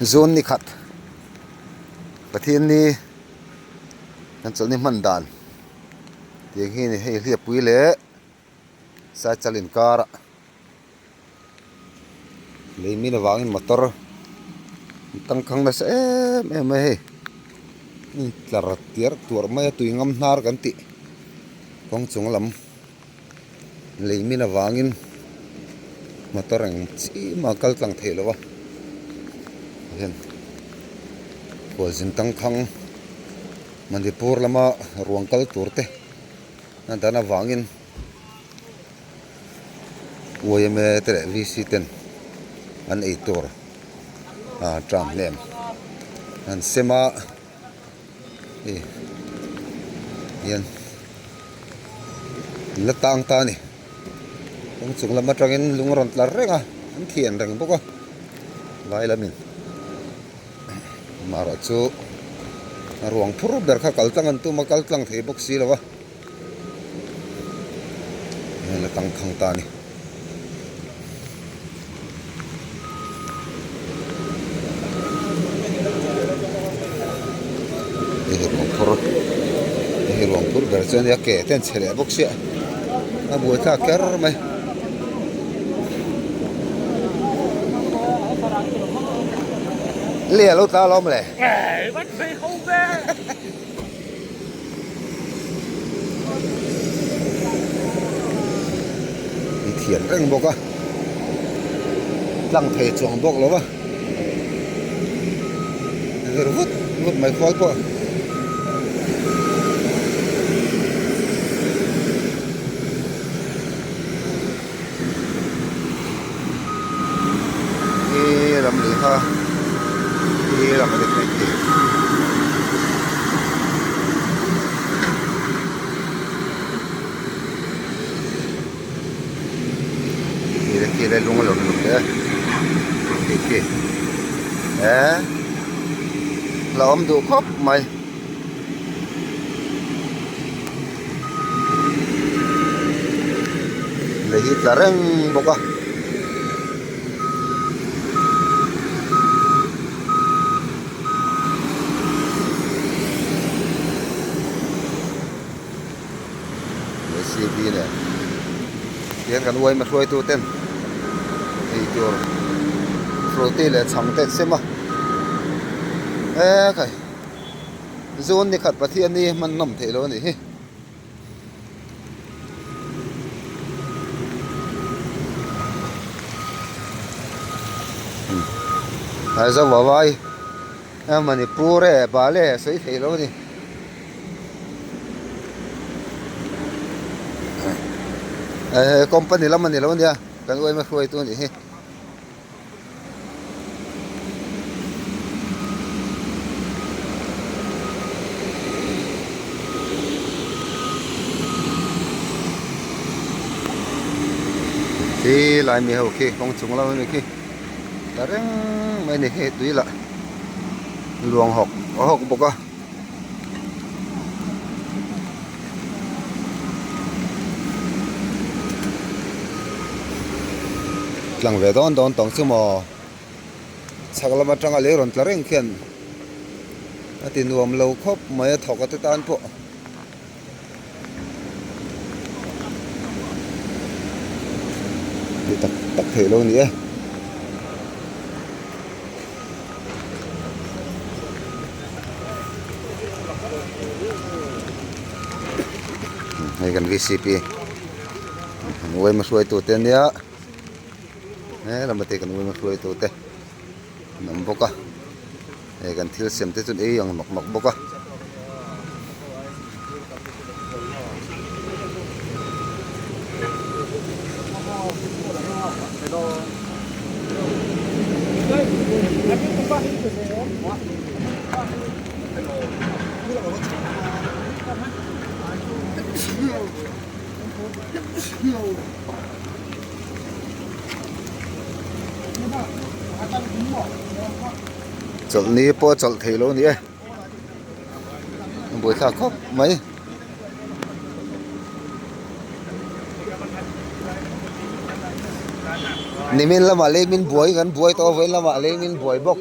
June ni khat Pathian ni kan chawlhni hman dan tiang hi a ni hei hliappui leh saichal inkar ah lei min avangin motor an tangkhang nasa em em mai a hei tlar tiar tuarh mai a tui ngam hnar kan tih kawng chung lam. Lei min avangin motor eng chi mah a kal tlang theih loh a hian khualzin tangkhang Manipur lama ruang kal tur te a dan avangin yma te leh VC ten an ei tur ah tram hnem an sem a. Hei hian an la tang ta a ni kawng chung lam atangin lung a rawn tlar reng a an thian reng bawk a vai lamin amaherawh chu a ruang phur ber kha kal tlang an tum a kal tlang thei bawk si lo a an la tang thang ta a ni. Hei hi ruang phur hei hi ruang phur ber chu a nia ke te an chhe leh bawk sia a buai thlak kher mai. Lei a lo tla alawm le. I thian reng bawk a tlang thei chuang bawk lo va vir vut vut mai khual pawh. Hi lam lui kha hi lam a ni thei thei. Khi le khi le lung a lo lut leh a khi khi he la awm duh khawp mai. Lei hi tla reng bawk a. J C B nen tihian kan uaima hruaitu ten eitur frooti leh chhang te an sem a e khai. Zun ni khat Pathian hi hman nawm theih lo a nih hi. Aizawavai a Manipur e Bale a sawi theih lo a ni. Company lam a ni lo a nia kan uaima hruaitu a nih hi. Khi lai mi ho khi kawng chung lam ami khi ta reng mai ni khi tui lah luang hawk a hawk bawk a. Tlang ve dawn dawn tawng chu maw chhak lam atanga lei rawn tla reng khian a ti nuam lo khawp mai a thawk a te tan pawh. Ti tak tak theih lo a ni e. Hei kan vcp uaima hruaitu te ania he lama te kan uaima hruaitu te an awm bawk a hei kan thil siam te chu an ei ang nawk nawk bawk a. Chawlhni pawh a chawlh thei lo a ni e a buaithlak khawp mai. Nimin lamah leimin buai kan buai tawh a vawiin lamah leimin buai bawk.